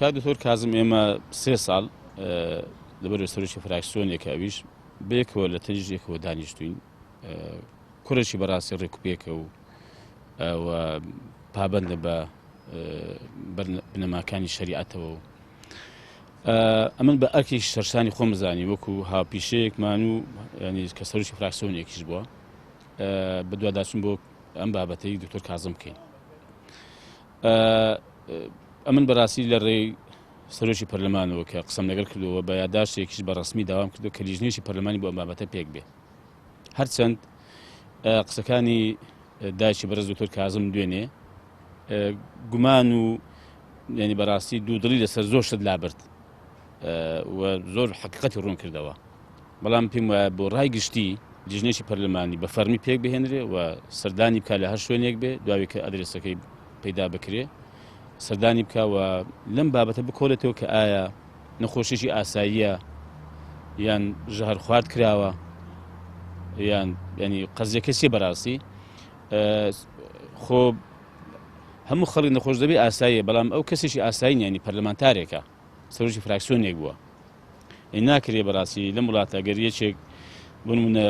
کاک دکتۆر کازم ئێمە سێ ساڵ لەبەر سەرۆکی فراکسیۆنێکە ئەویش بەیەکەوە لە تەنیشت یەکەوە دانیشتوین کوڕێکی بەڕاستی ڕێکوپێکە و و پابەندە بە بنەماکانی شەریعەتەوە و ئەمن بە ئەرکێکی سەرشانی خۆم زانی وەکو هاوپیشەیەکمان و ینی کە سەرۆکی فراکسیۆنێکیش بووە بەدواداچون بۆ ئەم بابەتەی دکتۆر کازم بکەین. ئەمن بەڕاستی لە ڕێی سەرۆکی پەرلەمانەوە کە قسەم لەگەڵ کردووە بە یاداشتێکیش بە ڕەسمی داوام کردو کە لیژنەیەکی پەرلەمانی بۆ ئەم بابەتە پێک بێ. هەرچەند قسەکانی دایکی بەڕێز دکتۆر کازم دوێنێ گومان و یعنی بەڕاستی دوودڵی لەسەر زۆر شت لابرد و زۆر حقیقەتی ڕوون کردەوە. بەڵام پێم وایە بۆ ڕای گشتی لیژنەیەکی پەرلەمانی بە فەرمی پێک بهێنرێ و سەردانی بکا لە هەر شوێنێک بێ دواوی کە ئەدرسەکەی پەیدا بکرێ سەردانی بکا و لەم بابەتە بکۆڵێتەوە کە ئایا نەخۆشیی ئاساییە یان ژەهر خوارد کراوە یان ینی قەزیەکە چیە بەڕاستی خۆ هەموو خەڵک نەخۆش دەبێ ئاساییە بەڵام ئەو کەسێکی ئاسایی نیانی پەرلەمانتارێکە سەرۆکی فراکسیۆنێک بووە ناکرێ بەڕاستی لەم وڵاتە گەر یەکێک بۆ نمونە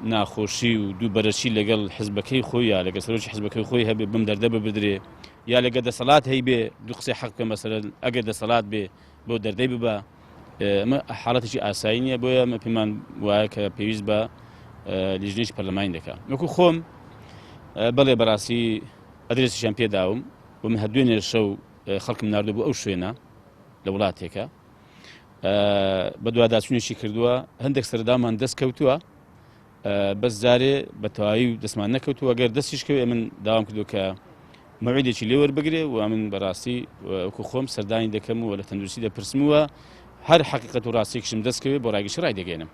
ناخۆشی و دوو بەرەچی لەگەڵ حزبەکەی خۆی یا لەگە سەرۆکی حزبەکەی خۆی هەبێ بم دەردە ببدرێ یا لەگە دەسەڵات هەی بێ دوو قسەی حەق بکە مەسەلەن ئەگەر دەسەڵات بێ بۆ دەردەی ببە ئەمە حاڵەتێکی ئاسایی نییە بۆیە ئەمە پێمان وایە کە پێویست بە لیژنێکی پەرلەمانی دەکات وەکو خۆم بەڵێ بەڕاستی ئەدرێسیشیان پێداوم و من هەر دوێنێ شەو خەڵکم ناردووە بۆ ئەو شوێنە لە وڵاتێکە بەدواداچوونێکی کردووە هەندێک سەردامان دەست کەوتووە بەس جارێ بە تەواوی دەستمان نەکەوتووە گەر دەستیش کەوێ من داوام کردو کە مەوعیدێکی لێ وەربگرێ و من بەڕاستی وەکو خۆم سەردانی دەکەم و لە تەندروستی دەپرسم و هەر حەقیقەت و ڕاستیەکیشم دەست کەوێ بۆ ڕای گشتی ڕایدەگەیەنم.